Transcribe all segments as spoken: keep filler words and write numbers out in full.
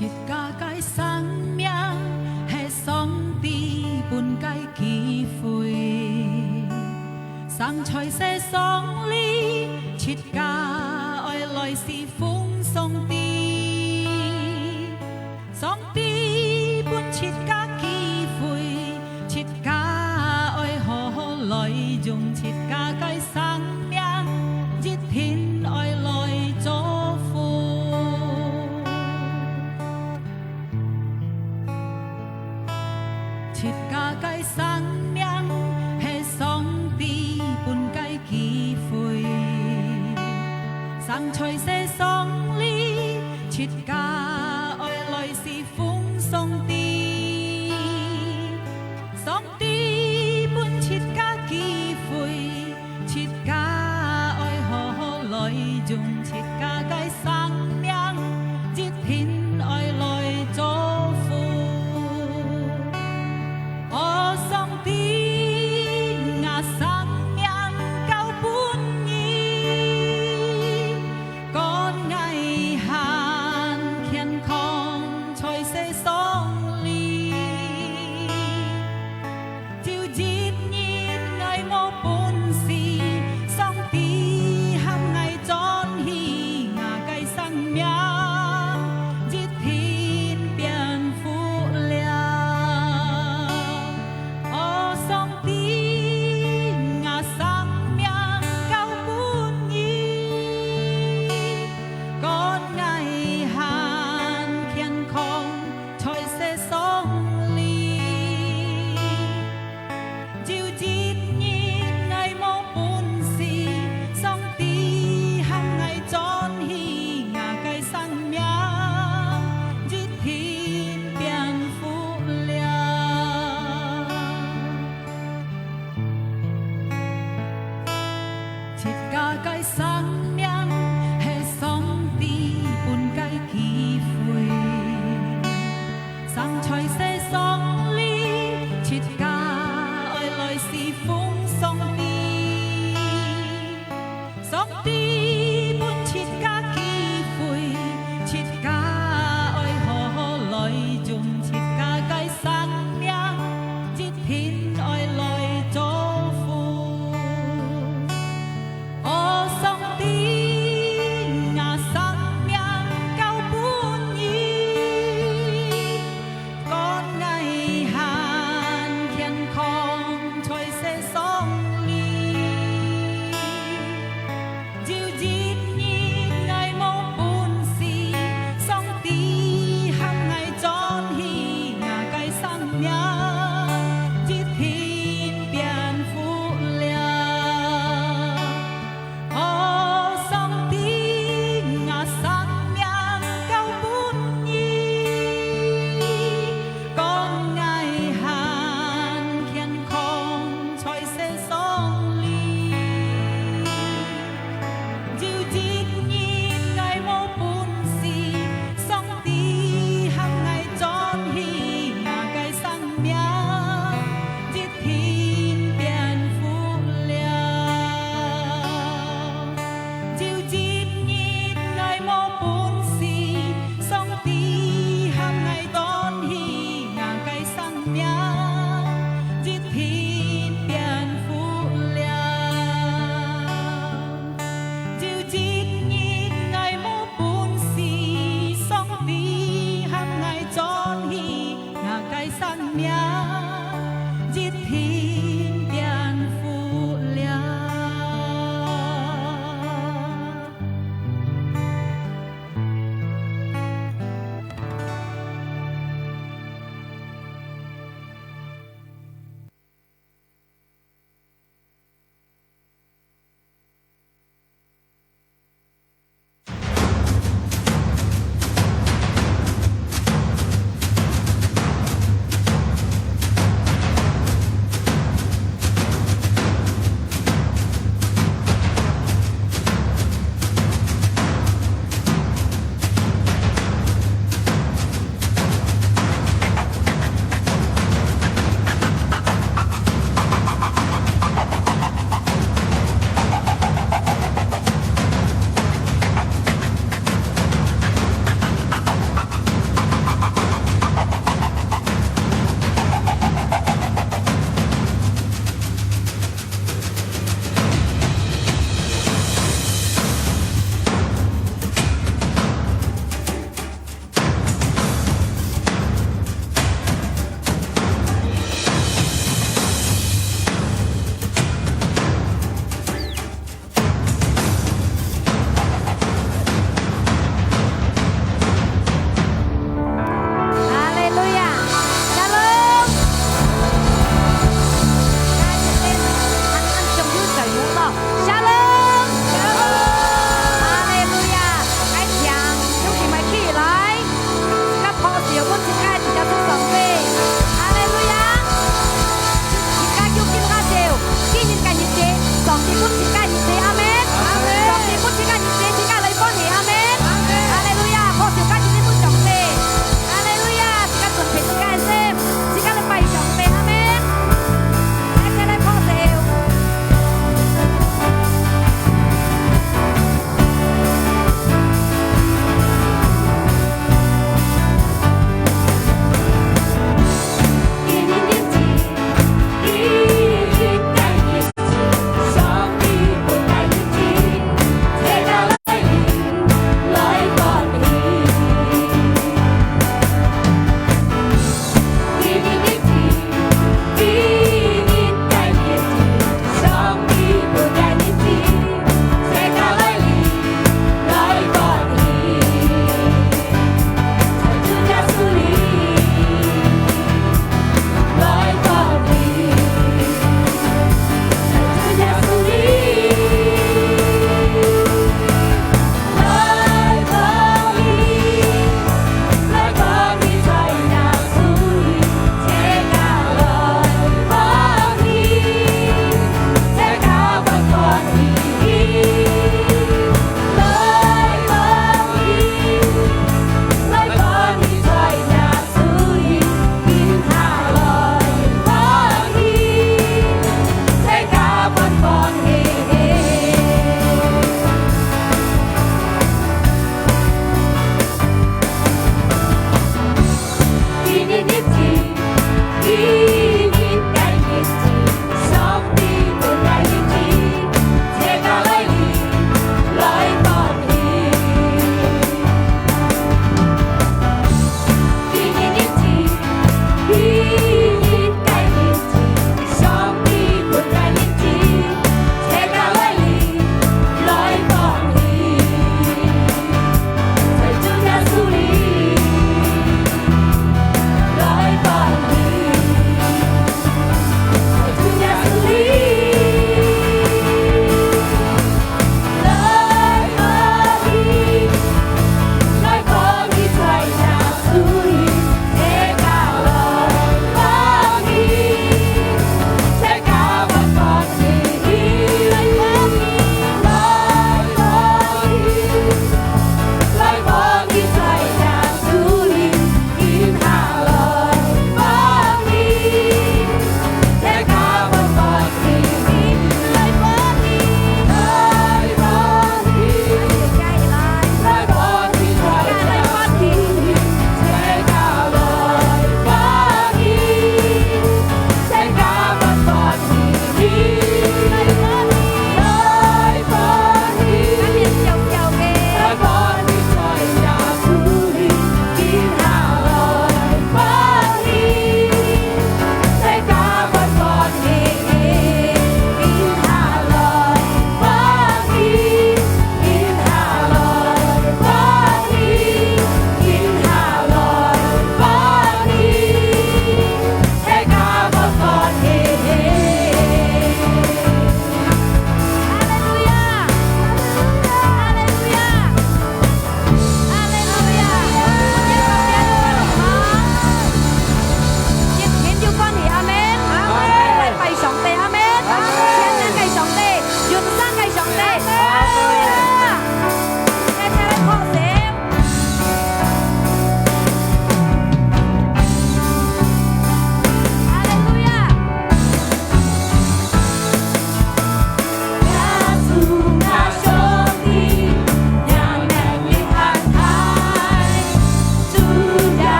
自家个生命係上帝分个機會，生在世上哩，自家愛來侍奉上帝。上帝分自家機會，自家愛好好來用自家个生命，一定愛來祝福。 自家个生命係上帝分个機會，生在世上哩，自家愛來侍奉上帝。上帝分自家機會， 自家愛好好來用自家个生命，一定愛來祝福。哦，上帝，吾生命交分你，願𠊎還健康在世上哩。 有一日𠊎無本事，上帝喊𠊎轉去，吾个生命一定變好了。哦，上帝，吾生命交分你，願𠊎還健康在世上哩。 有一日𠊎無本事，上帝喊𠊎轉去，吾个生命一定變好了。自家个生命係上帝分个機會， 生在世上哩，自家愛來侍奉上帝。上帝分自家機會，自家愛好好來用自家个生命，一定愛來祝福。 哦，上帝，吾生命交分你，願𠊎還健康在世上哩。有一日𠊎無本事，上帝喊𠊎轉去，吾个生命一定變好了。 哦，上帝，吾生命交分你，願𠊎還健康在世上哩。有一日𠊎無本事，上帝喊𠊎轉去，吾个生命一定變好了。有一日𠊎無本事，上帝喊𠊎轉去，吾个生命一定變好了。有一日𠊎無 本事，上帝喊𠊎轉去，吾个生命一定變好了。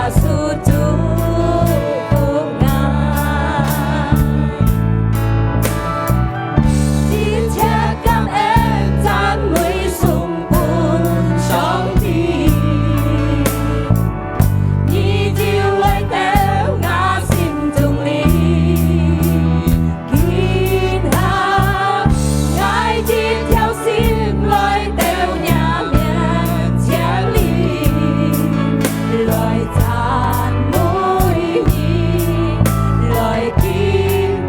耶穌祝福𠊎。一切感恩讚美送分上帝，你就來到𠊎心中裡。今下𠊎一條心來到若面前裡，來讚美你，來敬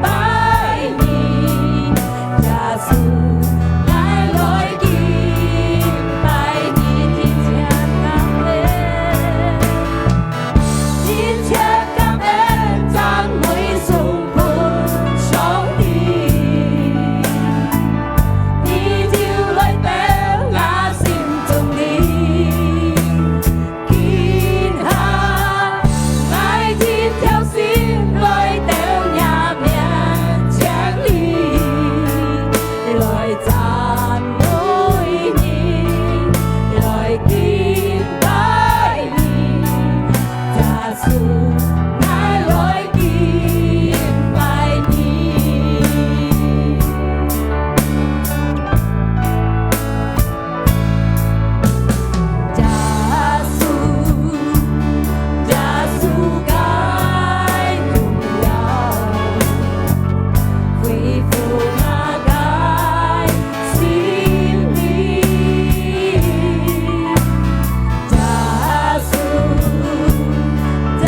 拜你。 耶穌，𠊎來敬拜你，一切感恩，一切感恩讚美送分上帝，你就來到𠊎心中裡。 今下𠊎一條心來到若面前裡，來讚美你，來敬拜你。耶穌，𠊎來敬拜你。耶穌，耶穌个榮耀，恢復𠊎个心靈。耶穌，耶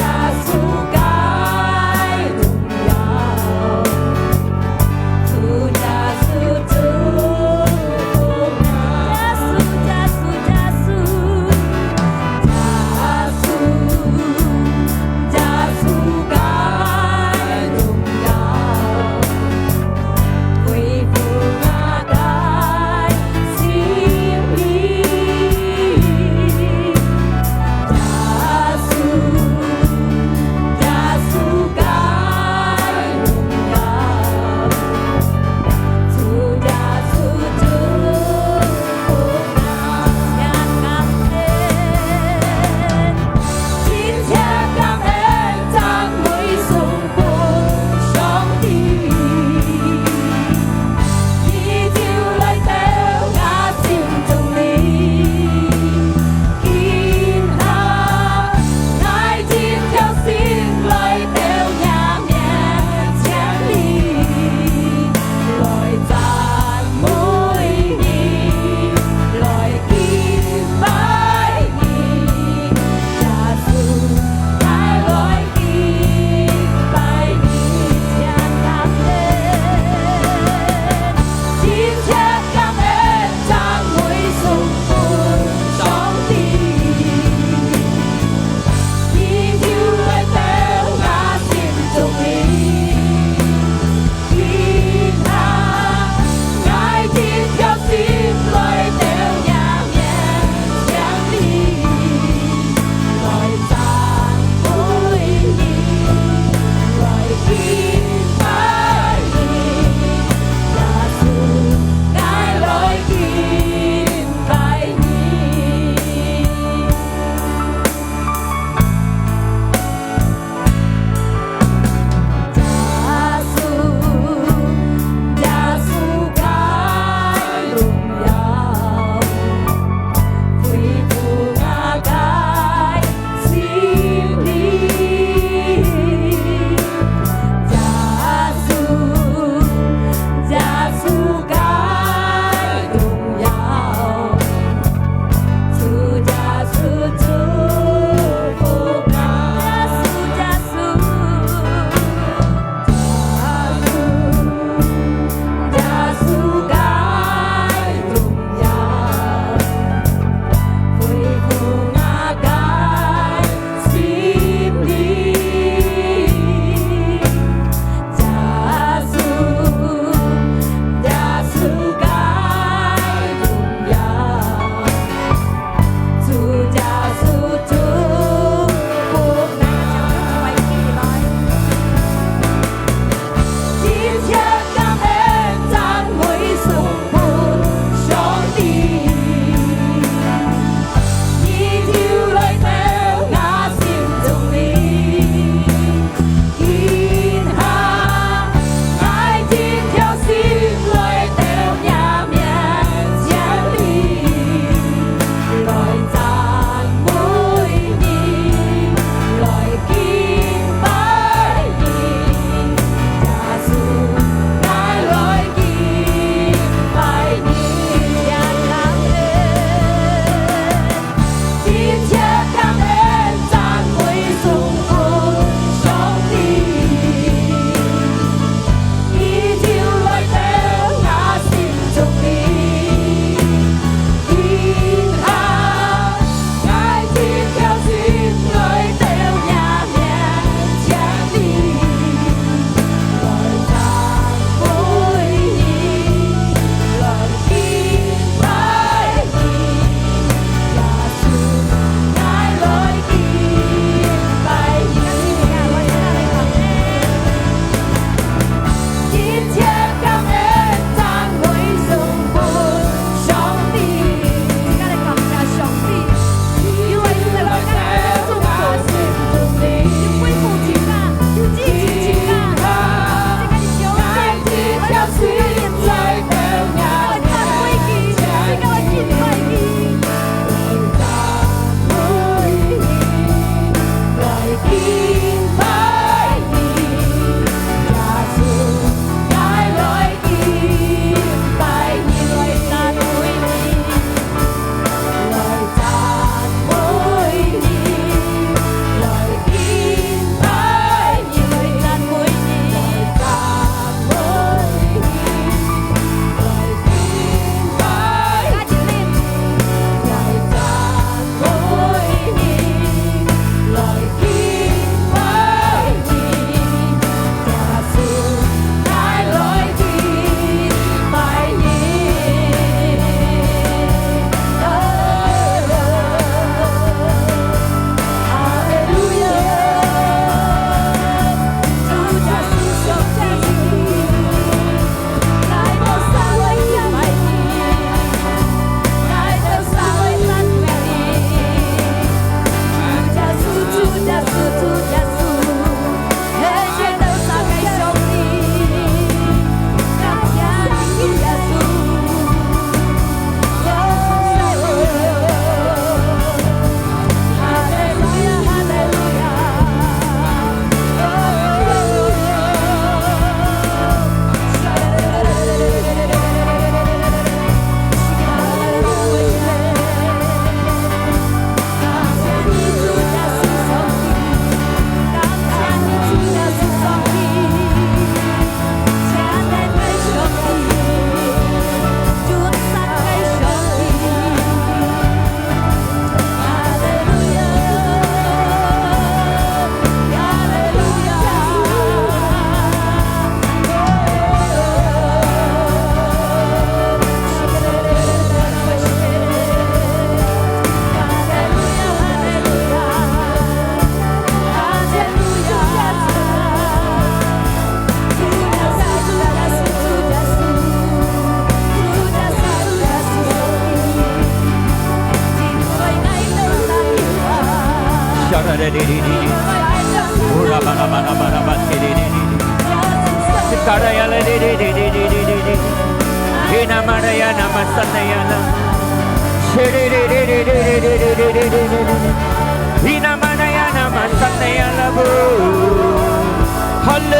哈利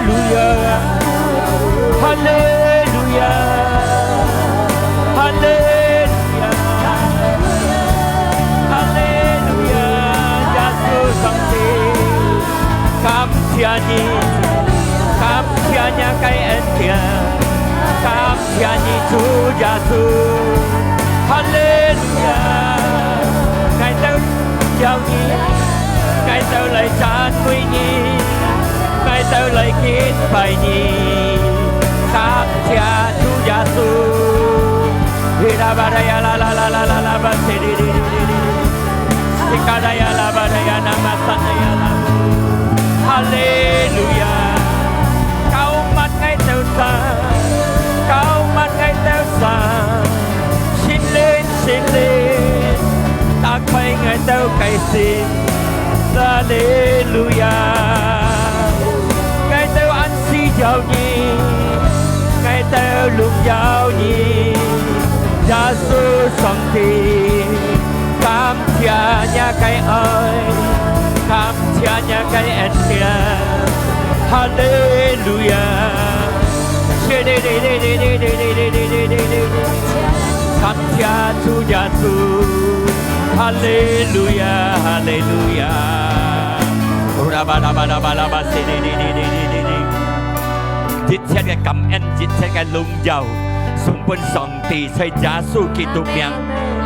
路亚，哈利路亚，哈利路亚，哈利路亚，耶稣上帝，感谢你，感谢你个恩典，感谢你主耶稣，哈利路亚，𠊎兜 榮耀你，𠊎兜來讚美你，𠊎兜來敬拜你。感謝主耶穌。哈利路亞！膏抹𠊎兜儕，膏抹𠊎兜儕，聖靈 聖靈，打開𠊎兜个心。哈利路亞！𠊎兜恁需要你，𠊎兜榮耀你，耶穌上帝，感謝你个愛，感 謝你个恩典。哈利路亞！感謝主耶穌！哈利路亞！哈利路亞！一切个感恩，一切个榮耀，送分上帝在耶穌基督名。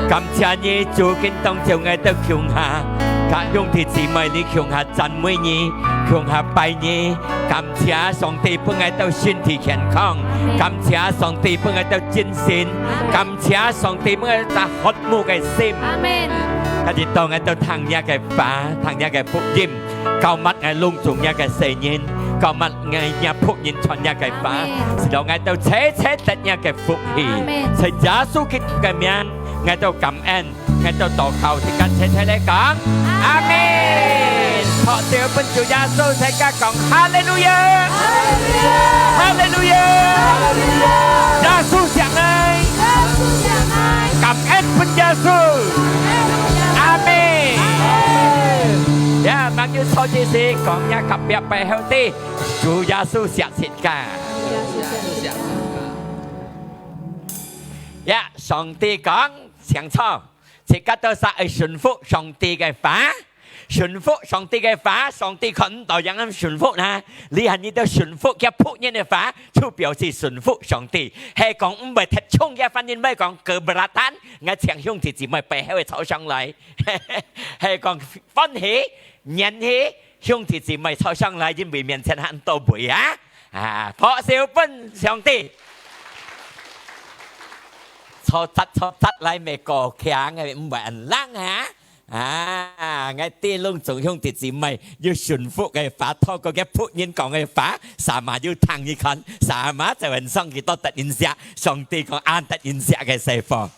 感謝你，主，今當晝𠊎兜共下，佮兄弟姊妹你共下讚美你，共下拜你。感謝上帝分𠊎兜身體健康，感謝上帝分𠊎兜精神，感謝上帝分𠊎兜渴慕个心。阿們。今日當𠊎兜聽你个話，聽你个福音，膏抹𠊎攏總你个細人，膏抹𠊎若僕人傳你个話，阿們。使到𠊎兜齊齊得你个福氣。阿們。在耶穌基督个名，𠊎兜感恩。 𠊎兜禱告，自家齊齊來講，阿們。拍手分主耶穌，自家講，哈利路亞！哈利路亞！耶穌惜𠊎！感恩分耶穌！阿們。呀，吂有坐之時，講若隔壁背後个，主耶穌惜自家。呀，上帝講，請坐。 自家兜儕愛順服上帝个話，順服上帝个話，上帝看毋到仰般順服呢？這下你兜順服厥僕人个話，就表示順服上帝。係講毋會忒重，厥番人會講keberatan，𠊎請兄弟姊妹背後个坐上來。係講歡喜、願喜，兄弟姊妹坐上來，因為面前還多位啊。啊，拍手分上帝。 坐直坐直來，毋係過強个，毋會恁冷啊！啊，𠊎知攏總兄弟姊妹有順服个話，透過厥僕人講个話，sama有聽佢看，sama就很想佢都得人惜，上帝講恁得人惜个細伙。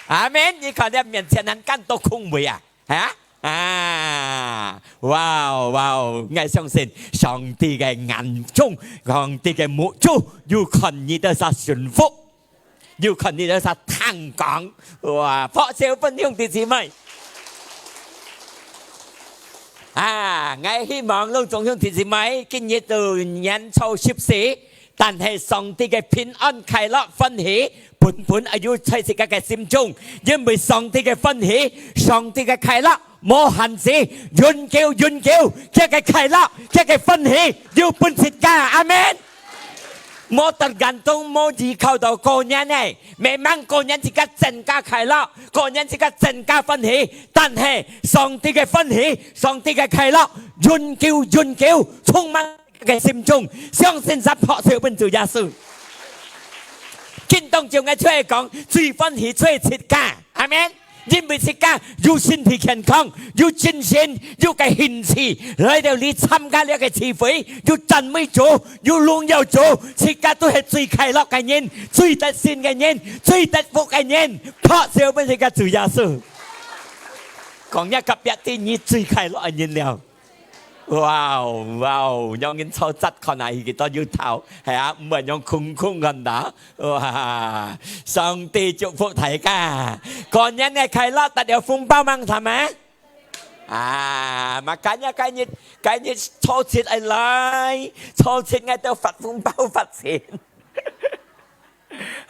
阿們，你看這面前還恁多空位啊？哈？ 啊，哇哦，哇哦，𠊎相信上帝个眼中，上帝个目珠，有看你兜儕順服，有看你兜儕聽講。哇，拍手分兄弟姊妹。啊，𠊎希望攏總兄弟姊妹，今日都年初十四， 但係上帝个平安、快樂、歡喜，本本愛有在自家个心中，因為上帝个歡喜、上帝个快樂無限制，永久、永久，佢个快樂、佢个歡喜有分自家。阿們。無得感動，無依靠到個人个，memang個人自家增加快樂，個人自家增加歡喜，但係上帝个歡喜、上帝个快樂，永久、永久，充滿 个心中，相信儕拍手分主耶穌。今當晝𠊎就係講，最歡喜就係自家，阿們。因為自家有身體健康，有精神，有个興趣，來到這參加這个聚會，有讚美主，有榮耀主，自家都係最快樂个人，最得勝个人，最得福个人，拍手分自家主耶穌。講若隔壁知你最快樂个人了。哇哦，哇哦，仰人坐直看啊，佢都有頭，係啊，毋會仰空空看到。哇，上帝祝福大家，過年个快樂，得了紅包吂？係無？啊，makanya該日，該日坐直愛來，坐直𠊎兜發紅包發錢。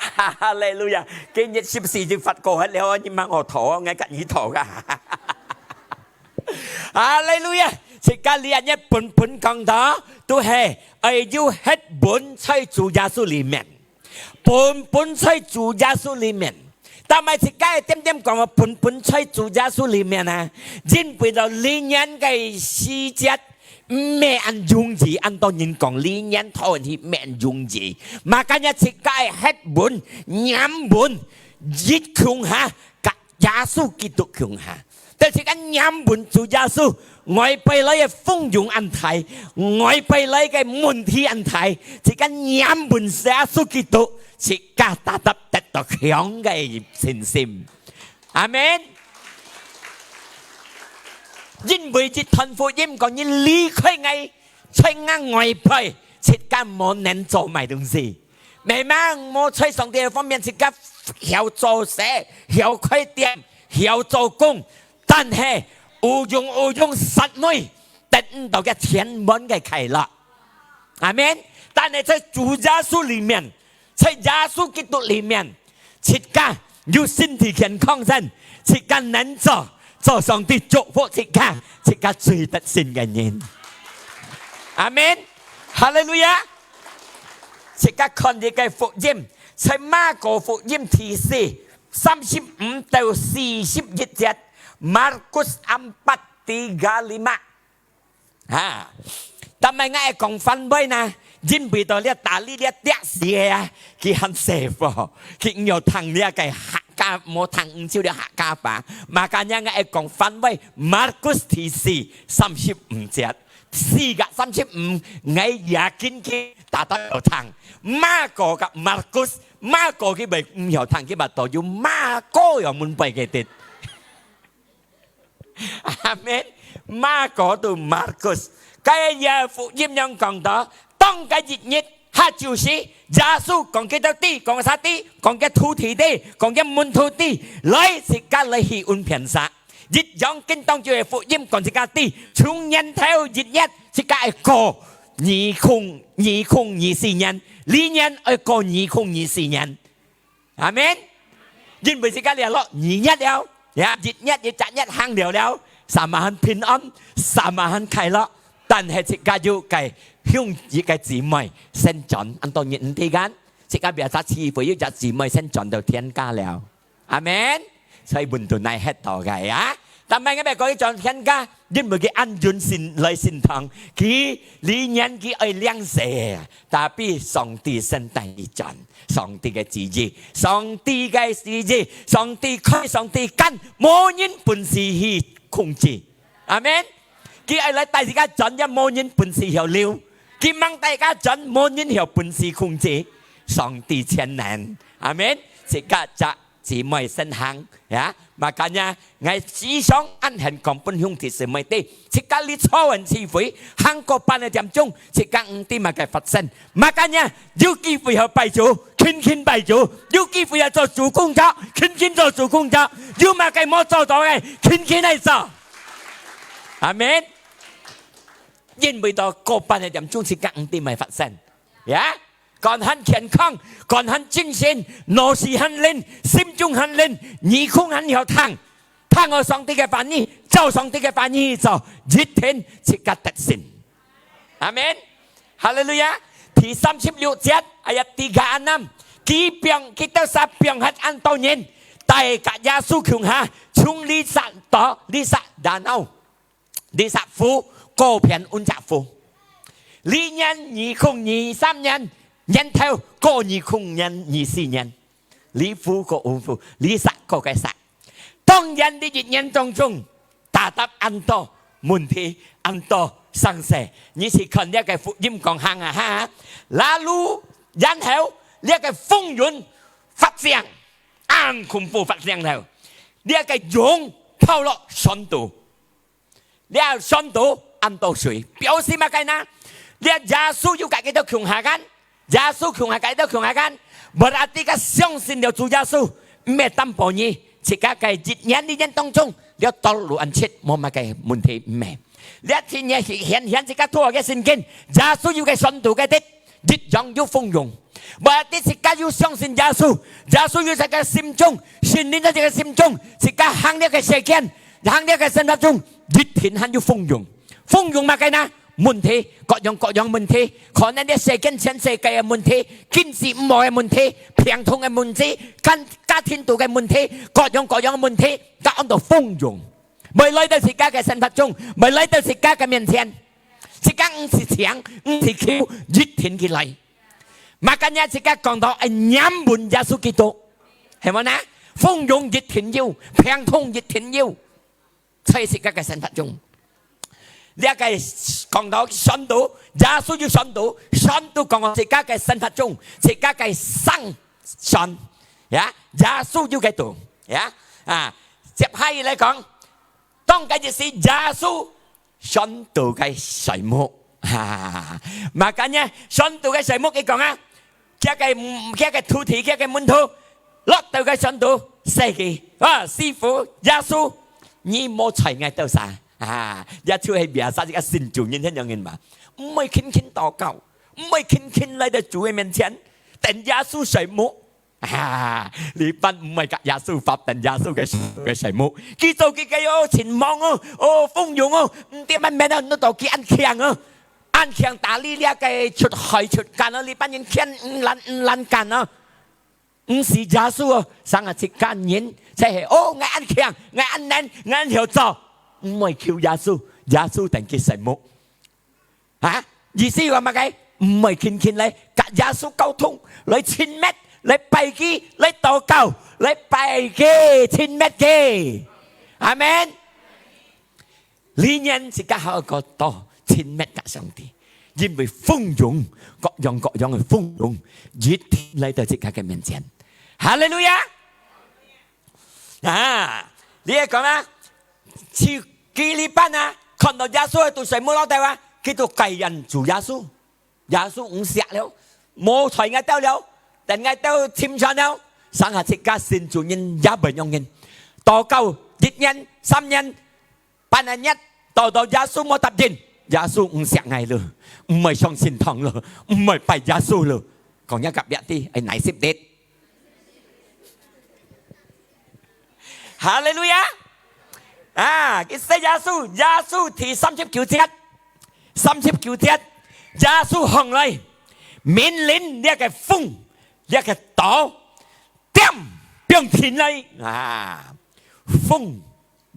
哈利路亞！今日十四就發過去了，你吂好討，𠊎甲你討啊！哈利路亞！自家這日本本講到，都係愛有歇穩在主耶穌裡面，本本在主耶穌裡面。但係自家个點點講啊，本本在主耶穌裡面啊，因為到這年个時節， 毋係恁容易，恁多人講，這年頭去毋係恁容易。Makanya自家愛歇穩、黏穩，一共下，甲耶穌基督共下。但自家黏穩主耶穌，外背來个風湧恁大，外背來个問題恁大，自家黏穩耶穌基督，自家tetap得到強个信心。 阿門。因為一段福音講，你離開𠊎，在𠊎外背，自家無能做麼東西。明明無在上帝个方面，自家曉做事，曉開店，曉做工，但係有用有用煞尾，得毋到个全滿个快樂。阿門。但係在主耶穌裡面， 在耶穌基督裡面，自家有身體健康先，自家能做，做上帝祝福自家，自家最得勝个人。阿門。哈利路亞。自家看這个福音，在馬可福音第四，三十五到四十一節，Markus empat tiga lima。 哈，但係𠊎愛講番話呢，因為到這大利這跌死个啊，佢還細伙，佢毋曉聽這个客家，無聽毋就這客家話。Makanya𠊎愛講番話，Markus第四，三十五節，四甲三十五，𠊎也緊去打打有聽。馬可甲Markus，馬可佢會毋曉聽，佢嘛都有馬可有門背个的。 阿門。馬可到Markus，該个福音仰講到，當該一日，下晝時，耶穌講佢兜知，講啥知，講佢徒弟知，講佢門徒知，來自家來去恩片儕。一樣跟當晝个福音講自家知，從年頭一月，自家愛過二空二空二四年，這年愛過二空二四年。 阿門。因為自家這落二月了，呀，一月、一隻月行了了，sama還平安，sama還快樂。但係自家有个兄弟个姊妹先轉，恁多人毋知間，自家biasa聚會有隻姊妹先轉到天家了。阿門。所以問題哪歇到个啊？但係𠊎講佢轉天家，因為佢恁遠先來聖堂，佢這年佢愛領洗个。 Tapi上帝先帶佢轉，上帝个旨意，上帝个旨意，上帝開，上帝揀，無人本事去控制。阿門。佢愛來帶自家轉，也無人本事曉留；佢吂帶自家轉，無人曉本事控制。上帝全能。阿門。自家隻 姊妹先行，呀，makanya𠊎時常恁肯講分兄弟姊妹知，自家這坐穩聚會，行過半个點鐘，自家毋知麼个發生。Makanya有機會曉拜主，勤勤拜主；有機會曉做主工作，勤勤做主工作；有麼个無做到个，勤勤來做。阿門。因為到過半个點鐘，自家毋知麼个發生，呀。 講還健康，講還精神，腦屎還靈，心中還靈，耳空還曉聽，聽候上帝个話語，照上帝个話語做，一定自家得勝。阿門。哈利路亞。第三十六節，ayat tiga enam，佢放，佢兜儕放忒恁多人，帶甲耶穌共下，從這隻島，這隻danau， 這隻湖，過片恩隻湖。這年二空二三年，年頭過二空年二四年，這湖過恩湖，這石過該石。當然，這一年當中，tetap恁多問題，恁多生事。你試看這个福音講行啊哈，lalu然後這个風雲發生，恁恐怖發生了。這个湧，大倒落船肚。這船肚恁多水，表示麼个呢？這耶穌有佮佢兜共下間，耶穌共下佮佢兜共下間，berarti自家相信了主耶穌，毋係擔保你，自家个一年、二年當中，了倒落恁直，無麼个問題，毋係。這天也顯現自家讀个聖經，耶穌有个船肚个底， 一樣有豐盛。Berarti自家有相信耶穌，耶穌有在自家心中，聖靈在自家心中，自家行這个世間，行這个生活中，一定還有豐盛。豐盛麼个呢？問題，各樣各樣問題，可能這世間全世界个問題，經濟毋好个問題，病痛个問題，家，家庭肚个問題，各樣各樣个問題，佢安到豐盛。 會來到自家个生活中，會來到自家个面前。自家毋使請，毋使求，一定佢來。Makanya自家講到愛黏穩耶穌基督，係無呢？豐盛一定有，病痛一定有，在自家个生活中。這个講到船肚，耶穌有船肚，船肚講到自家个生活中，自家个生 船，ya，耶穌有个肚，ya，啊，接下來講，當該日時耶穌船肚个睡目，哈，makanya船肚个睡目佢講啊，佢个，佢个徒弟，佢个門徒，落到个船肚，洗佢，啊，師傅，耶穌，你無睬𠊎兜儕，啊，也就係biasa自家信主人恁樣人嘛，毋會勤勤禱告，毋會勤勤來到主个面前，等耶穌睡目。 啊，這班毋係佮耶穌發展耶穌个，个睡目。佢做佢个哦，真忙哦，哦，豐盛哦，毋知慢慢哦，你到佢恁強哦，恁強打理這个出海出間哦，這班人牽毋懶，毋懶間哦。毋係耶穌哦，生啊自家人，就係，哦，𠊎恁強，𠊎恁能，𠊎恁曉做，毋會求耶穌，耶穌等佢睡目。 啊？意思話麼个？毋會勤勤來佮耶穌溝通，來親密，來拜佢，來禱告，來拜佢，親密佢。阿門。這年自家好過多親密佮上帝，因為豐盛，各樣各樣个豐盛，一定來到自家个面前。哈利路亞！ 啊，你也講啊，去，去這班啊，看到耶穌在肚睡目落兜啊，佢就該樣主耶穌。耶穌毋惜了，無睬𠊎兜了，等𠊎兜沉船了，生下自家信主人也毋容易。禱告一年、三年、半個月，禱到耶穌無答應，耶穌毋惜𠊎了，毋會上聖堂了，毋會拜耶穌了。講一個別个，哎，哪十日？ 哈利路亞！啊，佢信耶穌，耶穌第三十九節，三十九節，耶穌䟘來，命令這个風，這个島，恬，放定來。啊，風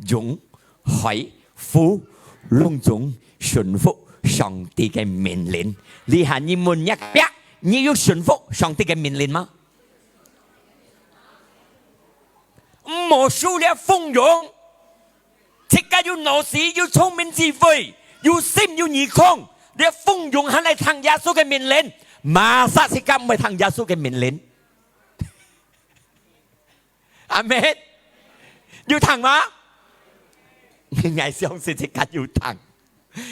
湧，海，湖，攏總順服上帝个命令。這下你問一下，你有順服上帝个命令嗎？ 毋好輸了豐容。自家有腦屎，有聰明智慧，有心有耳空，這豐容還來聽耶穌个命令，麼儕自家毋會聽耶穌个命令？阿門。有聽嗎？𠊎相信自家有聽。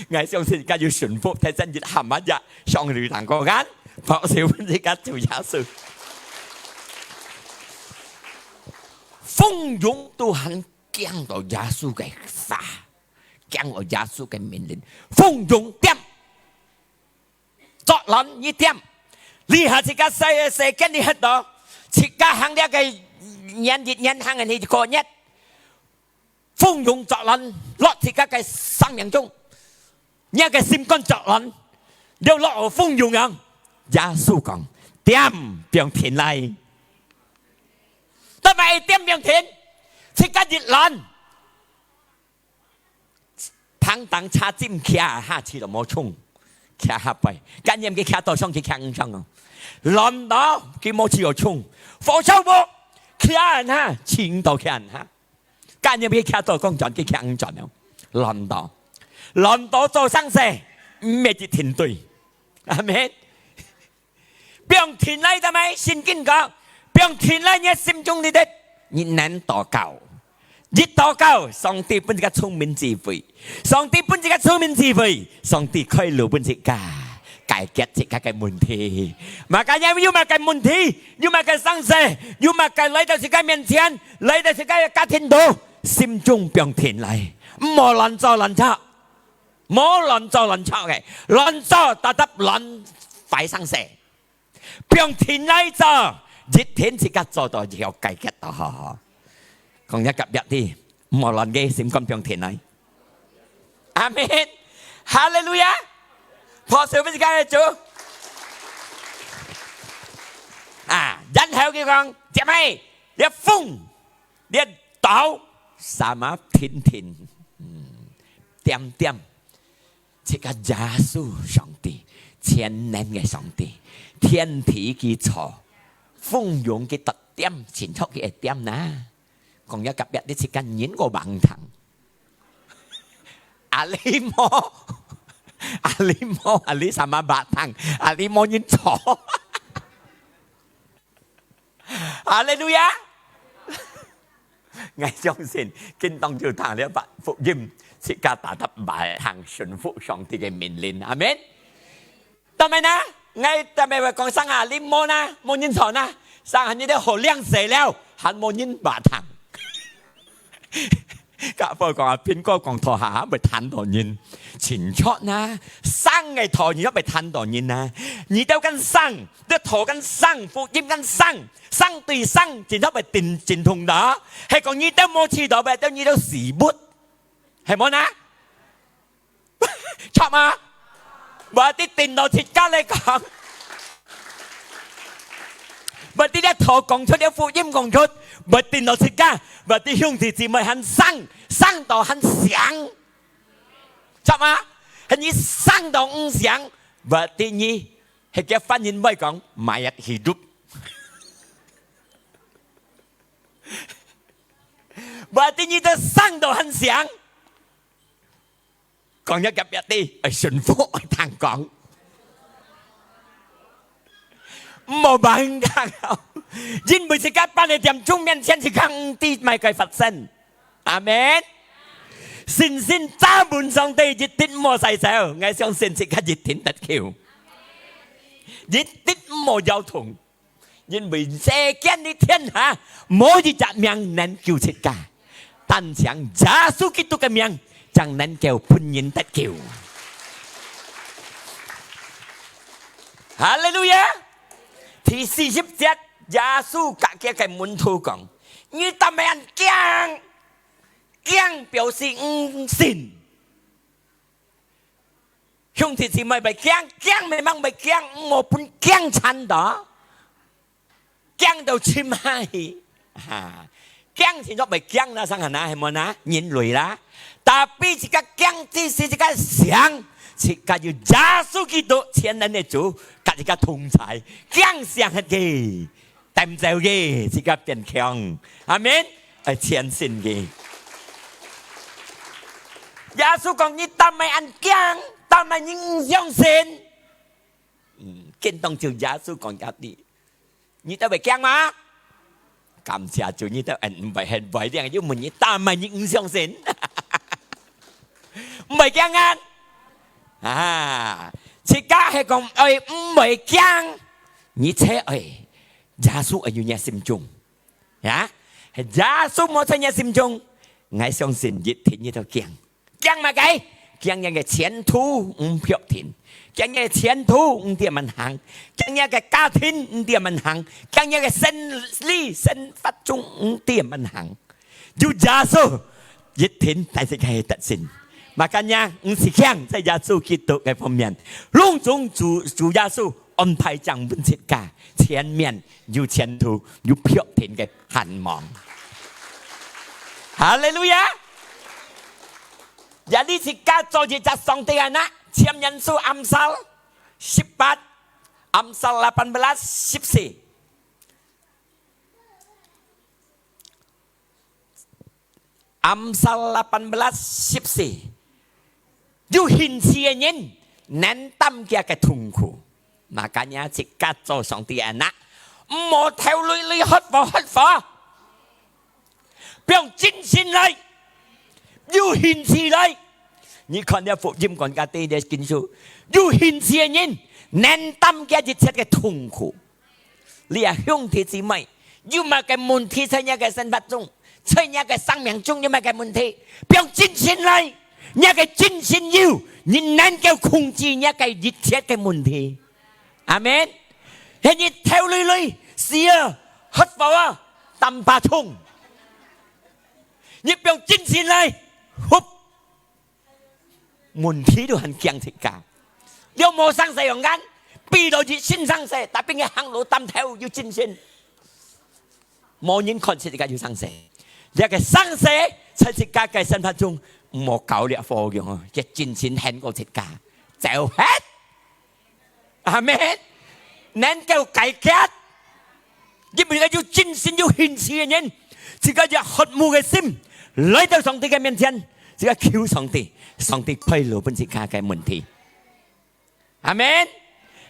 𠊎相信自家有順服，大聲一喊啊呀，上流堂過眼，拍手分自家主耶穌。豐容都還驚到耶穌个話，驚到耶穌个命令，豐容恬，作亂一恬。這下自家世，世間裡歇到，自家行這个年一年，行个一個月， 豐容作亂，落自家个生命中，若个心肝作亂，又落好豐容樣。耶穌講：「恬，放定來。」做麼个恬放定？自家一亂，嘭嘭車尖騎下，去到無衝，騎下背，今年佢騎到上去騎五張哦，亂到佢無去有衝，火燒無，騎下，去到騎下。 今日佢徛到講轉，佢徛轉了，亂到，亂到做生事，毋係一定對。阿門。放定來做麼个？聖經講，放定來你心中裡底，你能禱告，一禱告，上帝分自家聰明智慧，上帝分自家聰明智慧，上帝開路分自家，解決自家个問題。Makanya有麼个問題，有麼个生事，有麼个來到自家面前，來到自家个家庭肚，心中放定來，毋好亂做亂錯，毋好亂做亂錯个，亂做tetap亂壞生事。 放定來做，一定自家做到，有解決到。講一隔壁个，毋好亂个心肝放定來。阿門。哈利路亞。拍手分自家个主。啊，然後佢講，姊妹，這風，這島，sama定定，嗯，恬恬。 自家耶穌上帝，全能个上帝，天地佢坐，風湧佢特恬，情緒佢會恬哪。講一隔壁个，自家人个橫聽。阿里無，阿里無，阿里sama batang，阿里無人坐。哈利路亞！𠊎相信，今當晝聽這把福音，自家tetap會行順服上帝个命令。阿門。當然啦，𠊎特別會講聲啊，你無啦，無人坐啦，聲啊，你兜好靚勢了，還無人batang。 隔壁講啊，蘋果講坐下，會彈到人，清楚哪，生个坐，你也會彈到人哪。你兜跟生，你坐跟生，福音跟生，生對生，真正會震，震動的。係講你兜無試到，會到你兜死不，係無哪？ 著嗎？Berarti定到自家來講。Berarti這道講出，這福音講出，berarti定到自家，berarti兄弟姊妹還生，生到還響。著嗎？係你生到毋響，berarti你，係个番人會講，mayat hidup。Berarti你兜生到還響。 講一隔壁个，愛順服，愛聽講。毋好慢聽哦，因為自家辦个店中面前，自家毋知麼个發生。阿門。信心揸穩上帝，一定毋好使走。𠊎相信自家一定得救，一定毋好搖動。 因為世間个天下，無一隻名能救自家，單淨耶穌基督个名，正能夠分人得救。哈利路亞！第四十節，耶穌甲佢个門徒講：「你做麼恁驚？驚表示毋信。」 兄弟姊妹，毋驚，驚，memang毋驚，毋好分驚纏到，驚到深下去。哈，驚就做毋驚啦，生下啦，係無啦？人類啦。Tapi自家驚，只係自家想，自家有耶穌基督全能个主，甲自家同在，驚想个。 帶毋走个，自家變強。阿門。愛全信个。耶穌講：「你做麼恁驚？做麼你毋相信？」嗯，見當就耶穌講甲你，你都會驚嗎？感謝主，你都，嗯，毋會，很會這樣，又問你做麼你毋相信？毋會驚啊？啊，自家係講愛毋會驚，你才愛 耶穌愛有你个心中。呀，係耶穌無在你个心中，𠊎相信一定你都驚。驚麼个？驚你个前途毋確定，驚你个前途毋知點樣行，驚你个家庭毋知點樣行，驚你个生理生活中毋知點樣行。 有耶穌，一定帶自家得勝。Makanya，毋使驚，在耶穌基督个方面，攏總主，主耶穌安排正分自家，前面有前途，有確定个盼望。哈利路亞！Jadi自家做一隻上帝个anak，簽名書Amsal十八，Amsal delapan belas，十四。 Amsal delapan belas，十四。有興趣个人，能擔佢个痛苦。Makanya自家做上帝个anak，毋好頭鐳鐳，渴火渴火。放精神來，有興趣來。你看這福音講个第一个經書，有興趣个人，能擔佢一切个痛苦。 你啊，兄弟姊妹，有麼个問題在若个生活中，在若个生命中有麼个問題，放精神來，若个精神有，你能夠控制若个一切个問題。阿門。係你頭累累，死啊，發火啊，擔把重。你放精神來，呼， 問題都還驚自家。了無生事樣眼，比到一身生事，tapi佢行路擔頭有精神。無人看自家有生事，這个生事在自家个生活中，毋好搞了火用哦，這精神喊過自家，走忒。 阿門。能夠解決，因為佢有精神、有興趣个人，自家有渴慕个心，來到上帝个面前，自家求上帝，上帝開路分自家个問題。阿門。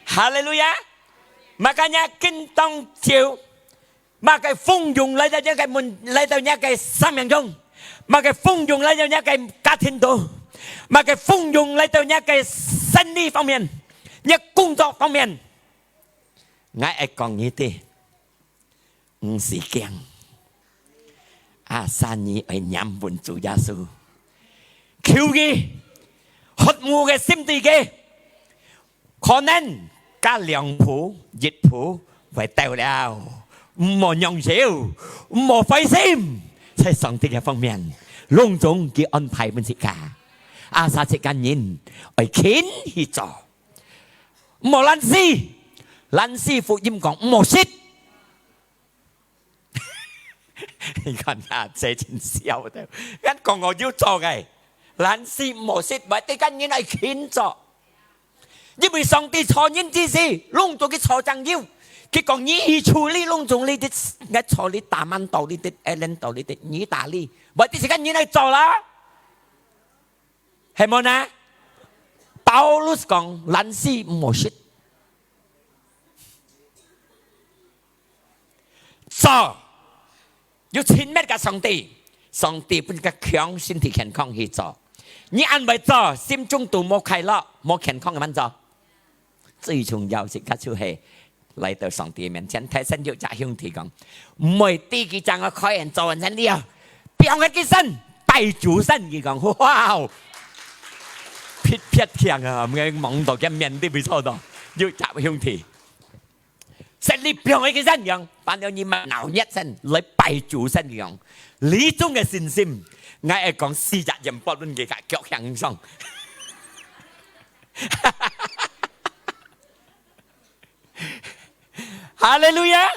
哈利路亞。Makanya今當晝， 麼个風湧來到若个問，來到若个生命中，麼个風湧來到若个家庭肚，麼个風湧來到若个生理方面，若工作方面，𠊎愛講你兜，毋使驚。Asal你愛黏穩主耶穌，求佢，渴慕个心對佢， 可能加兩步、一步會到了，毋好讓手，毋好灰心，在上帝个方面，攏總佢安排分自家。Asal自家人愛勤去做，毋好懶尸，懶尸福音講毋好食。 你看啊，這真笑的。𠊎講𠊎有做个，懶尸毋好食，berarti自家人愛勤做。因為上帝造人之時，攏總佢造正有。佢講你去處理攏總你兜，𠊎造你打滿到你兜，elen到你兜，你打理。Berarti自家人愛做啦。 係無呢？Paulus講，懶尸毋好食。做，有親密个上帝，上帝分个強身體健康去做。你恁會做，心中都無快樂，無健康个，仰做？ 最重要自家就係來到上帝面前，頭先有隻兄弟講，毋會知佢正个開眼做人了，放下佢先，拜主先。佢講，哇，撇撇強啊，毋係望到佢面對面坐到，有隻兄弟，先你放下佢先講，反正你嘛鬧熱先，來拜主先講，這種个信心，𠊎愛講四隻眼波輪佢个腳向上。 哈利路亞！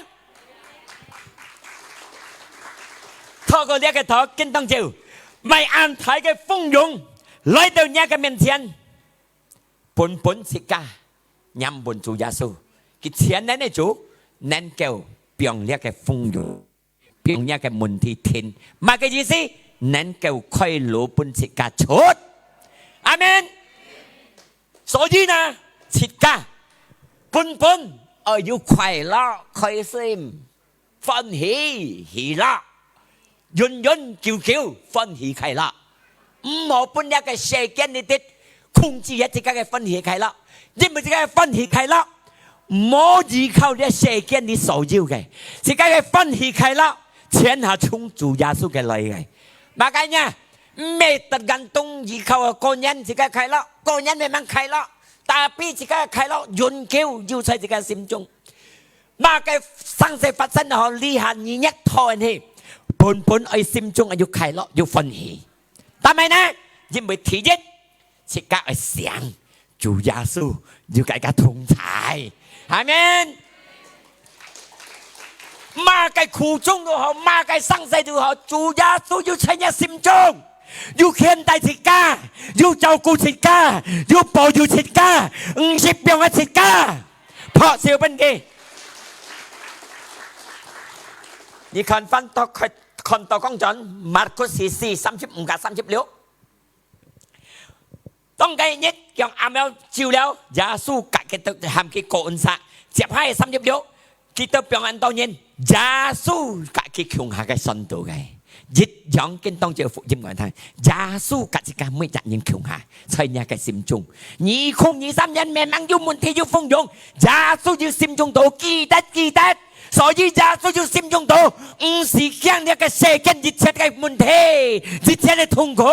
透過這个讀經當中，麼恁大个風湧來到若个面前，本本自家黏穩主耶穌，佢全能个主能夠放這个風湧。 放若个問題停。麼个意思？能夠開路分自家出。阿門。所以呢，自家本本愛有快樂、開心、歡喜、喜樂，永永久久歡喜快樂。 毋好分這个世間裡底控制了自家个歡喜快樂，因為自家个歡喜快樂，無依靠這世間裡所有个，自家个歡喜快樂，全下從主耶穌个來个。Makanya，毋係tergantung依靠个個人自家快樂，個人memang快樂，tapi自家个快樂永久有在自家心中。麼个生事發生好，這下你越討人去，本本愛心中愛有快樂，有歡喜。 但係呢，因為第一，自家愛想，主耶穌有佢个同在。阿門。麼个苦衷都好，麼个生事都好，主耶穌有在若心中，有牽帶自家，有照顧自家，有保佑自家，毋識放下自家，拍手分佢。你看，翻到看，看到講轉，Markus十四，三十五到三十六。 當該日，佢阿姆走了，耶穌甲佢兜喊佢過恩儕，接下三十六，佢兜放恁多人，耶穌甲佢共下个信徒个，耶一樣跟當朝福音講聽，耶穌佮自家每一人共下，在若个心中。二空二三年，明明有問題有風湧，耶穌有心中到，記得，記得。所以耶穌有心中到，毋使驚這个世間一切个問題，一切个痛苦，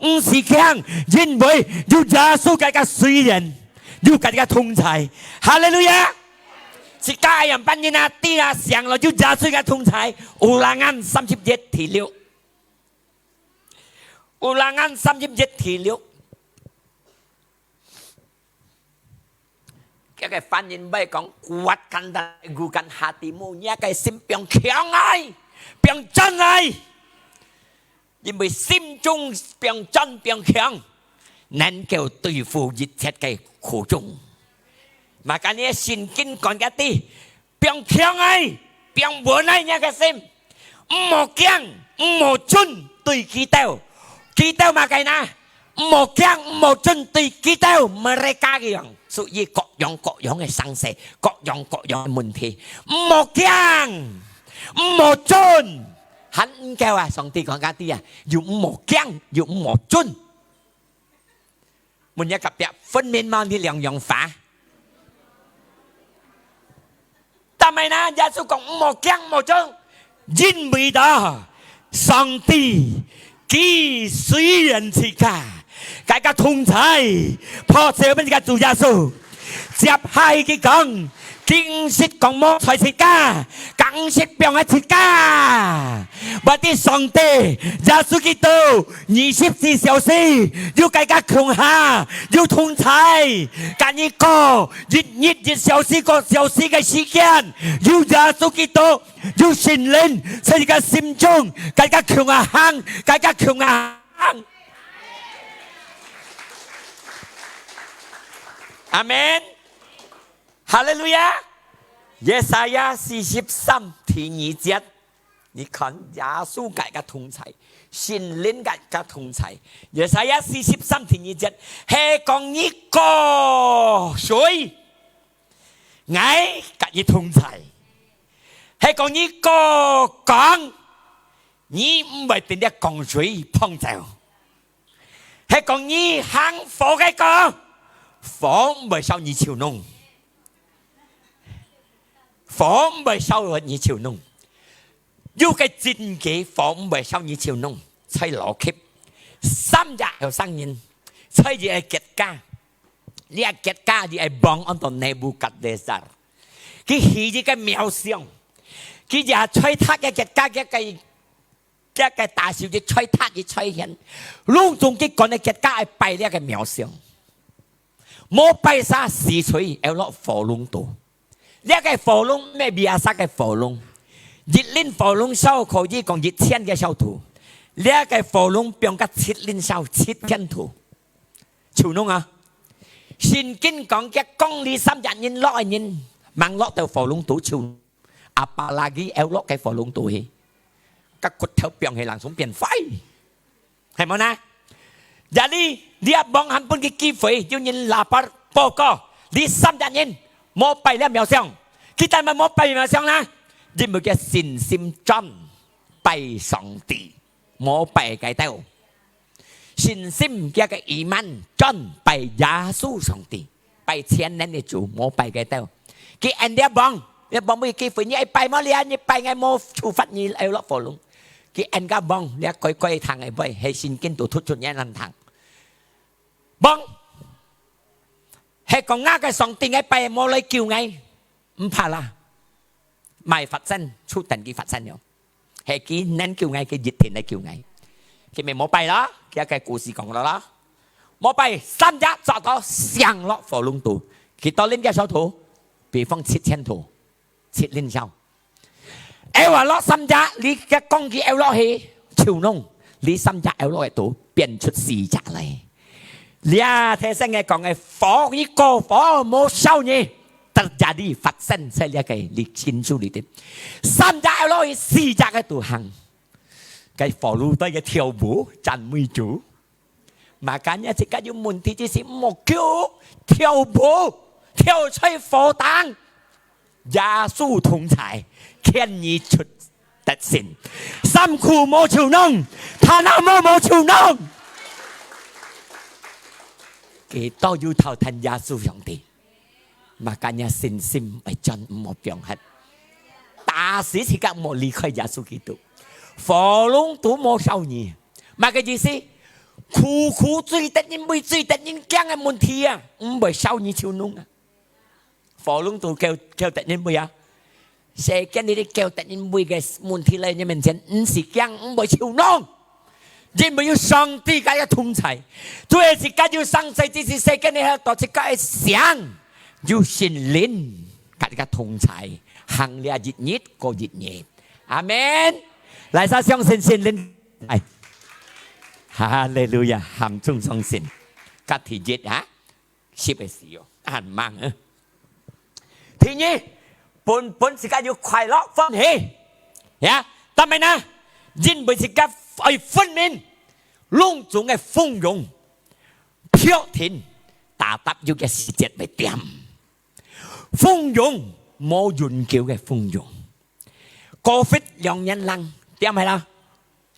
毋使驚，因為有耶穌个个水源，有佮个同在。哈利路亞！自家愛仰般人啊，知啊，想了，有耶穌个同在。Ulangan三十一第六。 Ulangan三十一第六。該个翻譯會講，kuatkan dan teguhkan hatimu，若个心放強來，放真來，因為心中放真放強，能夠對付一切个苦衷。Makanya聖經講个知， 放強來，放穩來若个心，毋好驚，毋好顫對佢兜。佢兜麼个呢？毋好驚，毋好顫對佢兜，mereka个樣，屬於各樣各樣个生死，各樣各樣个問題。毋好驚，毋好顫，還毋夠啊！上帝講个知啊，又毋好驚，又毋好顫。 問若隔壁，分明嘛，你兩樣話。但係呢，耶穌講，毋好驚，毋好顫，因為到上帝佢雖然自家，佢个同在，拍手分自家主耶穌。接下佢講，佢毋識講無在自家，佢毋識放在自家。Berarti上帝，耶穌基督， 二十四小時，有佢个共下，有同在，佮你過，一日一小時過小時个時間，有耶穌基督，有聖靈，在你个心中，佮个共下行，佮个共下行。阿門。哈利路亞。Yesaya四十三第二節。 你看，耶穌佮个同在，聖靈佮个同在。Yesaya四十三第二節，係講你過水，𠊎佮你同在；係講你過江，你毋會分這江水沖走；係講你行火个過，火毋會燒你手䟘。 火毋會燒你手䟘。有个真个火毋會燒你手䟘，在埃及。三隻後生人，在一个國家，這个國家，這个王安到Nebukadnezar。佢起一个廟像，佢也在他个國家，佢个 佢个大小一吹塔一吹響，攏總佢管个國家愛拜這个廟像。無拜煞死罪，愛落火籠肚。這个火籠毋係biasa个火籠，一輪火籠燒可以講一千个燒度，這个火籠放甲七輪燒，七千度。就恁樣啊！聖經講，佢講這三隻人落个人，吂落到火籠肚就 Apalagi愛落个火籠肚去，个骨頭放去，langsung變壞，係無呢？Jadi，這王還分佢機會，有人lapor報告，這三隻人無拜這廟像，佢等乜無拜廟像呢？因為佢信心專拜上帝，無拜該兜。 信心，佢个iman專拜耶穌上帝，拜全能个主，無拜該兜。佢應這王，這王有機會，你愛拜無？你愛，你拜𠊎無處罰你，愛落火籠。佢應該王，這乖乖聽个話，係聖經肚突出你恁聽。王，係講𠊎个上帝，𠊎拜無來救𠊎，毋怕啦。莫發生，就等佢發生了。 係佢能救𠊎，佢一定來救𠊎。佢乜無拜啦，佢个故事講了啦。無拜，三隻抓到，上落火籠肚。幾多輪个燒度？比方七千度，七輪燒。愛話落三隻，你个講佢愛落去，就弄，你三隻愛落个肚，變出四隻來。 這提醒个講个火，你過火無燒你，terjadi發生在這个你身軀裡底。三隻愛落去，四隻个都行。該火爐底个跳舞，讚美主。Makanya自家有問題，只係莫叫，跳舞，跳在火頂。耶穌同在，牽你出得勝。衫褲無臭燶，他那毛無臭燶。佢都有偷聽耶穌上帝。Makanya信心愛轉，毋好放忒。打死自家毋好離開耶穌基督。火爐都無燒你，麼个意思？苦苦最得人畏、最得人驚个問題啊，毋會燒你臭燶啊。火爐都叫，叫得人畏啊。世間裡底叫得人畏个問題來你面前，毋使驚，毋會臭燶。 因為有上帝佮佢同在，就係自家有生在這世間裡，到自家个想，有聖靈佮自家同在，行這一日過一日。阿門。來，儕相信聖靈？哎，哈利路亞，喊眾相信。甲第一啊，十个時候，恁猛啊。 第二，分，分自家有快樂、歡喜。呀，但係呢，因為自家愛分明，攏總个豐容，必定打搭有个時節會恬。豐容，無永久个豐容。Covid兩年零，恬忒啦。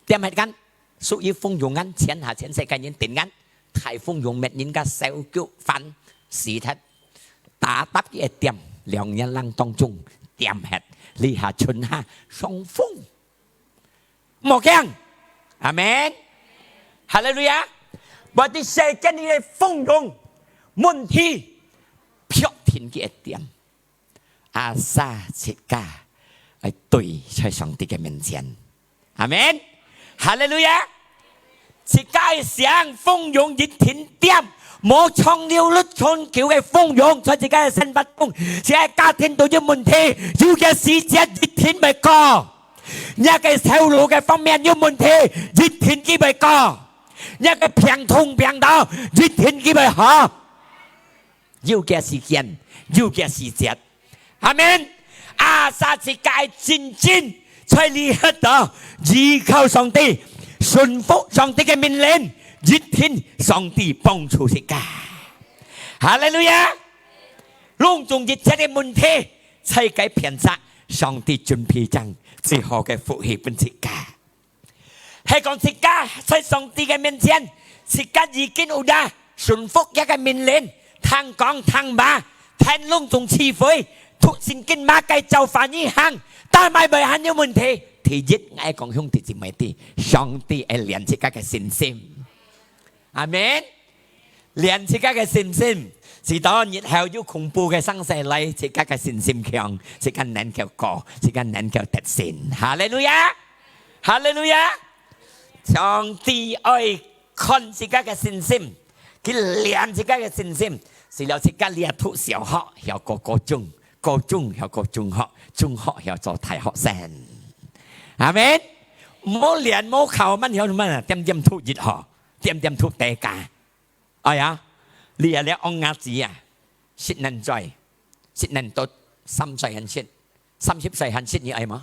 恬忒間，屬於豐容間，全下全世界人定間，大豐容滅人家手腳翻死忒，打搭佢个恬，兩年零當中恬忒，這下春夏傷風，莫驚，阿門，哈利路亞。Berarti世間裡个豐容問題，必定佢个恬。 Asal自家愛對在上帝个面前。阿門。哈利路亞。自家愛想豐容一定恬，無長久、長久个豐容在自家个生活中，自家个家庭都有問題，有个時節一定會過。若个頭路个方面有問題，一定佢會過。若个病痛病到，一定佢會好。 有个時間，有个時節。阿門。Asal自家真真在這刻度依靠上帝，順服上帝个命令，一定上帝幫助自家。哈利路亞！攏總一切个問題，在該片刻，上帝準備正最好个福氣分自家。 係講自家在上帝个面前，自家已經有啦，順服佢个命令，聽講聽話，聽攏總指揮，讀聖經麼个照法語行，但係會還有問題。第一，𠊎講兄弟姊妹知，上帝會練自家个信心。阿門。 練自家个信心，直到日後有恐怖个聲勢來，自家个信心強，自家能夠過，自家能夠得勝。哈利路亞！哈利路亞！上帝愛看自家个信心，佢練自家个信心，除了自家這讀小學，曉過高中，高中曉過中學，中學曉做大學生。阿門！毋好練，毋好考，慢曉慢啊，點點讀一學，點點讀第一。 哎呀，你啊，你戇伢子啊，食能嘴，食能多，三歲還食，三十歲還食，你愛無？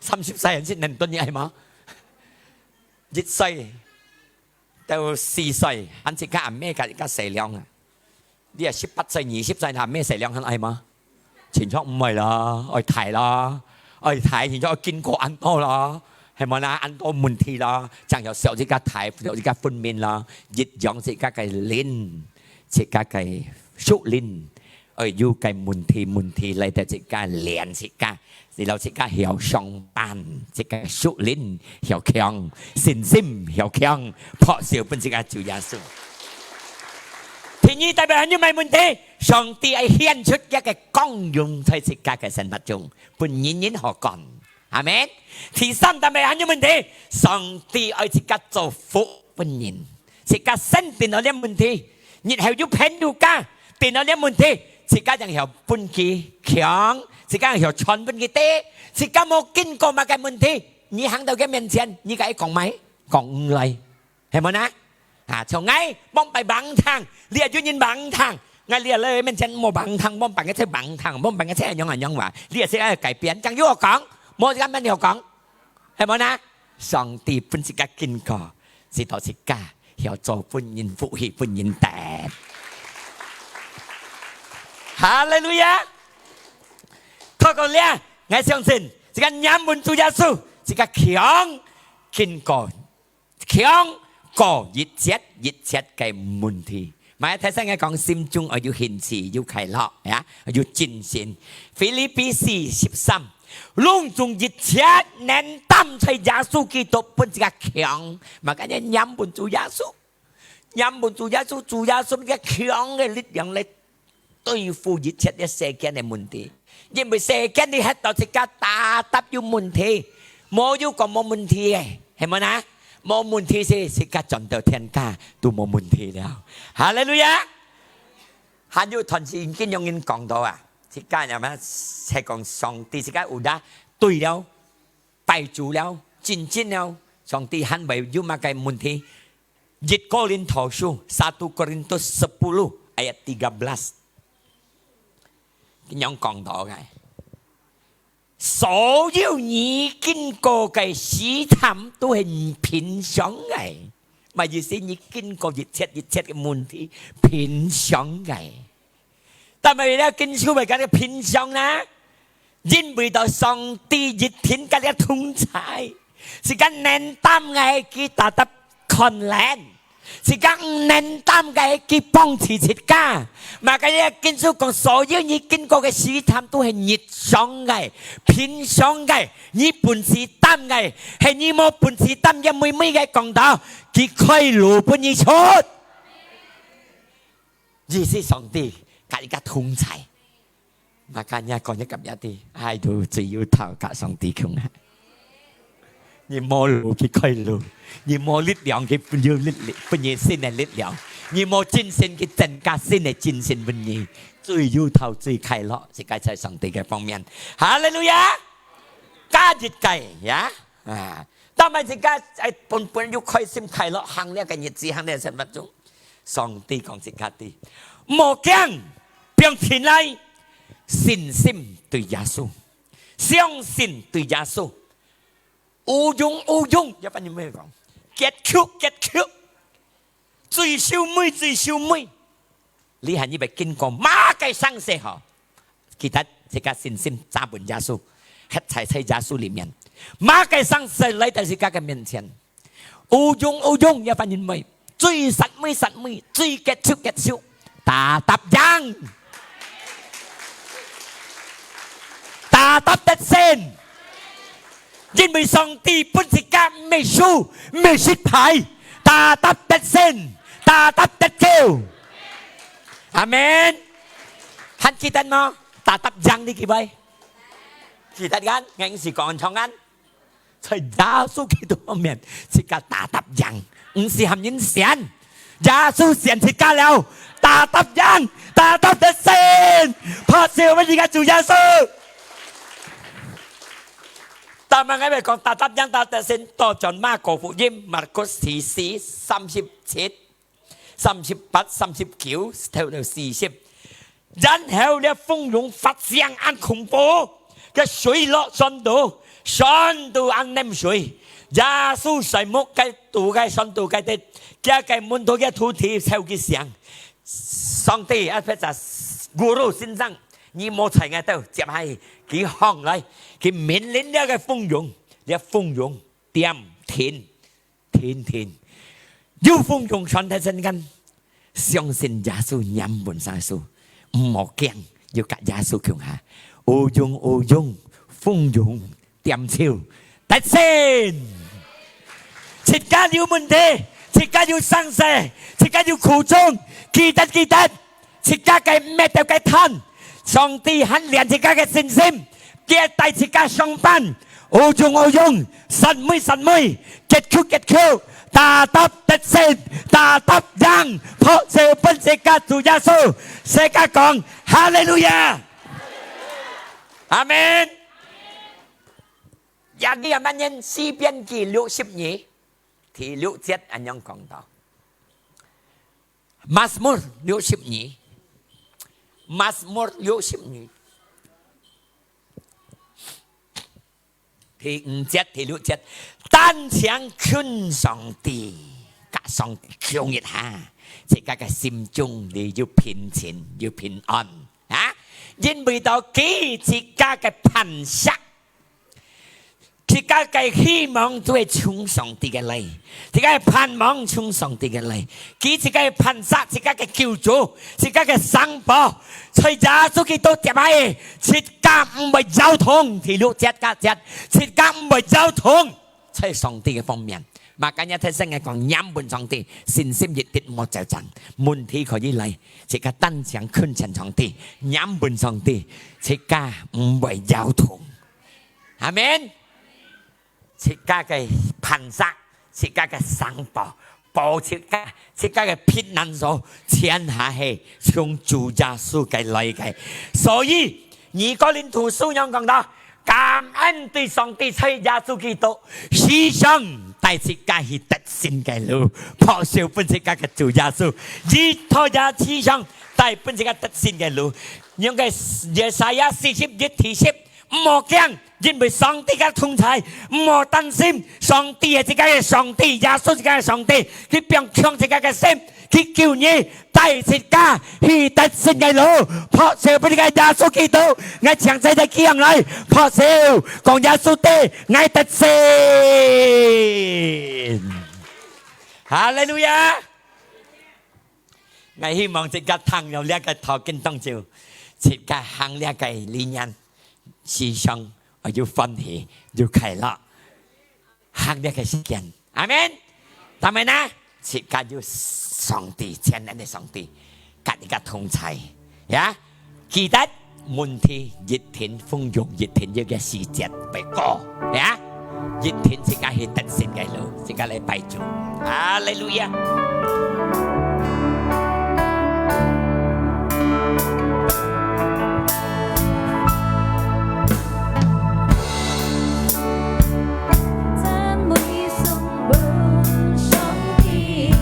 三十歲還食能多，你愛無？一歲到四歲，還食个阿姆个，个食量啊。 你啊，十八歲、二十歲啦，毋係食量還愛無？親像毋會啦，愛大啦，愛大，親像愛經過恁多啦，係無啦？恁多問題啦，正有小一个大，小一个分明啦，一樣自家个靈，自家个屬靈，愛有个問題，問題來得自家練自家。 你老自家曉上班，自家屬靈曉強，信心曉強，拍手分自家主耶穌。第二，代表還有麼个問題？上帝愛顯出佢个光榮在自家个生活中，分人人好看。阿門。第三，代表還有問題？上帝愛自家做福分人。 自家先定到這問題，日後有朋友家定到這問題，自家正曉分佢強，自家曉傳分佢知，自家無經過麼个問題，你行到佢面前，你該講麼个？講毋來，係無呢？啊，像𠊎，往擺吂聽，這有人吂聽，𠊎這來面前無吂聽，往擺个就吂聽，往擺个就恁樣恁樣話，這係愛改變，正有好講，無自家乜有好講。 係無呢？上帝分自家經過，使到自家曉做分人福氣分人得。哈利路亞！透過這，𠊎相信自家黏穩主耶穌，自家強經過，強過一切一切个問題。Maka提醒𠊎講，心中愛有興趣，有快樂，呀，愛有精神。腓立比四十三，攏總一切能擔在耶穌基督分自家強。Maka你黏穩主耶穌，黏穩主耶穌，主耶穌个強个力量來對付一切个世間个問題。因為世間裡歇到自家tetap有問題，無有講無問題个，係無呢？無問題係自家轉到天家都無問題了。哈利路亞！還有段時間有人講到啊，自家有無？係講上帝自家有啦，對了，拜主了，真正了，上帝還會有麼个問題？一哥林多書，satu Korintus sepuluh ayat tiga belas。 恁樣講到个，所有你經過个試探都係平常个。麼意思？你經過一切一切个問題，平常个。但係這經書會講你平常呢？因為到上帝一定佮你同在，自家能擔个，佢tetap看冷。 自家毋能擔个，佢幫持自家。Maka經書講，所有你經過个試探都係日常个、平常个，你本事擔个，係你無本事擔个，每每个講到，佢開路分你出。意思上帝佮你个同在。 Makanya講一个乜嘢，愛到最後頭佮上帝共下。你無路，佢開路；你無力量，佢分你力，分你新个力量；你無精神，佢增加新个精神分你。最後頭最快樂，係該在上帝个方面。哈利路亞！加一个呀，啊，但係自家愛本本有開心快樂，行這个日子，行這个生活中。上帝講自家知，莫驚，放定來， 信心對耶穌，相信對耶穌。Ujung-ujung，一般人會講，結局，結局，最收尾，最收尾，你還以為經過麼个生死吼？記得自家信心揸穩耶穌，歇在在耶穌裡面，麼个生死來到自家个面前， Ujung-ujung，一般人會，最煞尾煞尾，最結束結束，tetap贏，tetap得勝。因為上帝分自家毋會輸，毋會失敗，tetap得勝，tetap得救。阿門。還記得無？Tetap贏你幾位？記得kan？𠊎毋係講唱kan？ 在耶穌基督方面，自家tetap贏，毋使喊人選，耶穌選自家了，tetap贏，tetap得勝，拍手分自家主耶穌。Tapi𠊎會講tetap贏，tetap得勝，倒轉馬可福音，Markus四四三十七。 三十八、三十九，頭到四十。然後這風湧發生恁恐怖，个水落船肚，船肚恁淰水。耶穌睡目个肚个船肚个底，厥个門徒个徒弟臭佢聲：「上帝啊，或者Guru先生，你莫在𠊎兜，接下佢䟘來，佢命令這个風湧，這風湧恬定。」 定定。有風湧，船在中間，相信耶穌，黏穩上耶穌，毋好驚，要佮耶穌共下。Ujung-ujung，風湧恬笑，得勝。自家有問題，自家有生死，自家有苦衷，記得，記得， 自家个搣著个炭，上帝還煉自家个信心，佢帶自家上班。Ujung-ujung，煞尾煞尾，結局結局，tetap得勝，tetap贏，拍手分自家主耶穌，自家講：「哈利路亞！」阿門。也你也慢念詩篇記六十二，第六節恁樣講到。 Mazmur六十二。Mazmur六十二。第五節、第六節，單淨近上帝，佮上帝共一下，自家个心中裡有平靜，有平安啊！因為到佢自家个磐石，自家个希望就係從上帝个來，自家个盼望從上帝个來。佢自家个磐石，自家个救主，自家个城堡，在耶穌基督底下，自家毋會搖動。第六節，加節，自家毋會搖動。在上帝个方面，makanya大聲个講，黏穩上帝，信心一定莫走樣。問題可以來，自家單淨近前上帝，黏穩上帝，自家毋會搖動。阿門。自家个磐石，自家个城堡，保自家，自家个避難所，全下係從主耶穌个來个。所以，二哥林多書樣講到，感恩對上帝在耶穌基督，時常帶自家去得勝个路，拍手分自家个主耶穌，一頭也時常帶分自家得勝个路。用个Yesaya四十一第十， 毋好驚，因為上帝个同在，毋好擔心，上帝係自家个上帝，耶穌自家个上帝，佢放強自家个心，佢救你，帶自家去得勝个路。拍手分你个耶穌基督，𠊎請在這企起來，拍手，講耶穌對，𠊎得勝。哈利路亞！ 𠊎希望自家聽了這个道經當中，自家行這个理念，時常愛有歡喜，有快樂。行這个時間，阿門。阿門啊！自家有上帝，全能个上帝，跟自家同在，呀。 記得問題一定，風湧一定有个時節會過，呀，一定自家去得勝个路，自家來拜主。哈利路亞！讚美頌讚上帝。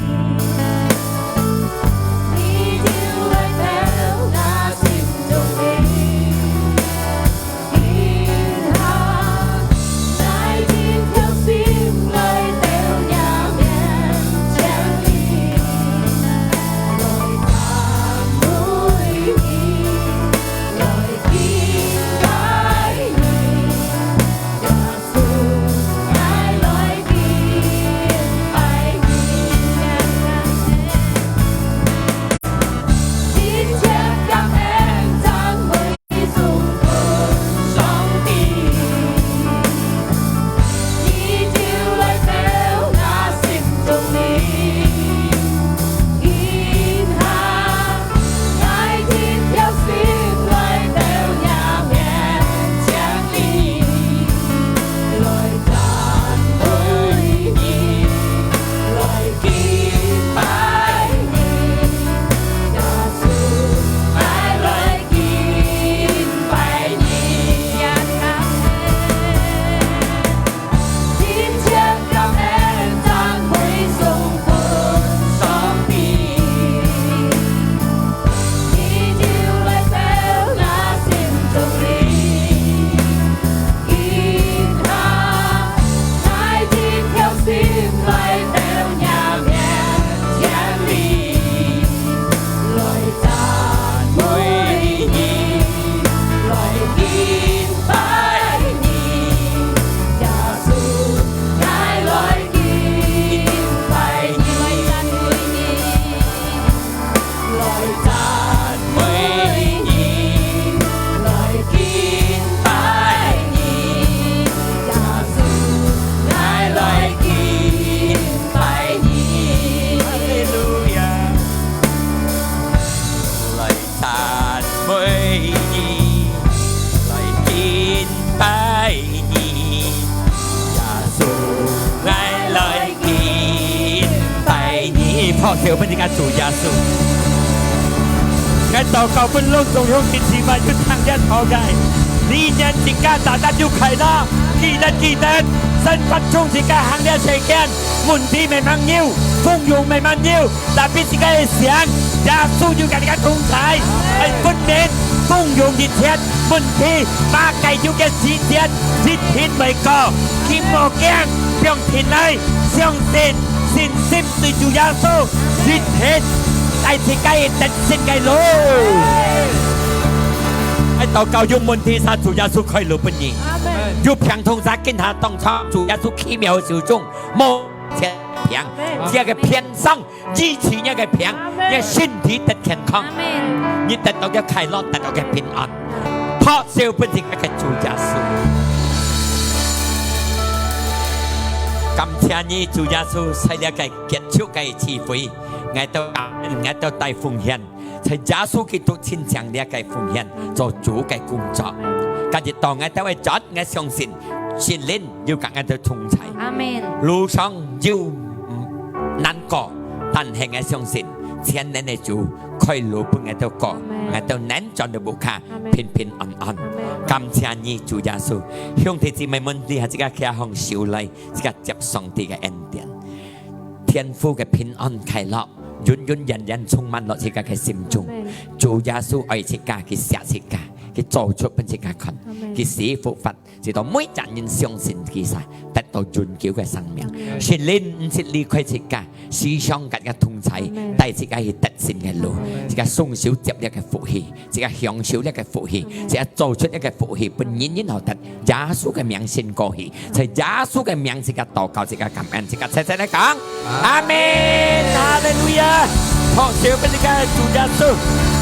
哈利路亞！來讚美你，來敬拜你，耶穌，𠊎來敬拜你。拍手分自家主耶穌。𠊎禱告分攏總兄弟姊妹有聽這道个，你願自家大大有快樂，記得記得，生活中自家行這世間，問題慢慢有，風湧慢慢有， Tapi自家个想，耶穌有佮自家同在，係分明風湧一切問題，麼个有个時節，一定會過，佢無驚，放定來，相信，信心對主耶穌，一定帶自家去得勝个路。愛禱告有問題，儕主耶穌開路分你。阿門。有病痛在今下當場，主耶穌奇妙个手中，無病，只个病傷，醫治若个病，若身體得健康。你得到个快樂，得到个平安。拍手分自家个主耶穌。感謝你，主耶穌，在這个結束个聚會，𠊎兜感恩，𠊎兜帶奉獻。 在耶穌基督親像這个奉獻，做主个工作。今日到𠊎兜个轉，𠊎相信聖靈有佮𠊎兜同在。阿們。路上有難過，但係𠊎相信全能个主開路分𠊎兜過，阿們。𠊎兜能轉到屋下，阿們。平平安安。阿們。感謝你，主耶穌。兄弟姊妹們，這下自家擎䟘手來，自家接上帝个恩典。 天父个平安快樂，永永遠遠充滿落自家个心中。阿們。主耶穌愛自家，佢惜自家，佢做出分自家看，阿們。佢死復活，使到每一人相信佢，得到永久个生命。阿們。聖靈毋識離開自家，時常佮自家同在，阿們。帶自家去得勝个路，阿們。自家雙手接這个福氣。 自家享受這个福氣，阿們。自家做出這个福氣，分人人好得。耶穌个名勝過去，在耶穌个名自家禱告，自家感恩，自家齊齊來講，阿們，哈利路亞！拍手分自家个主耶穌。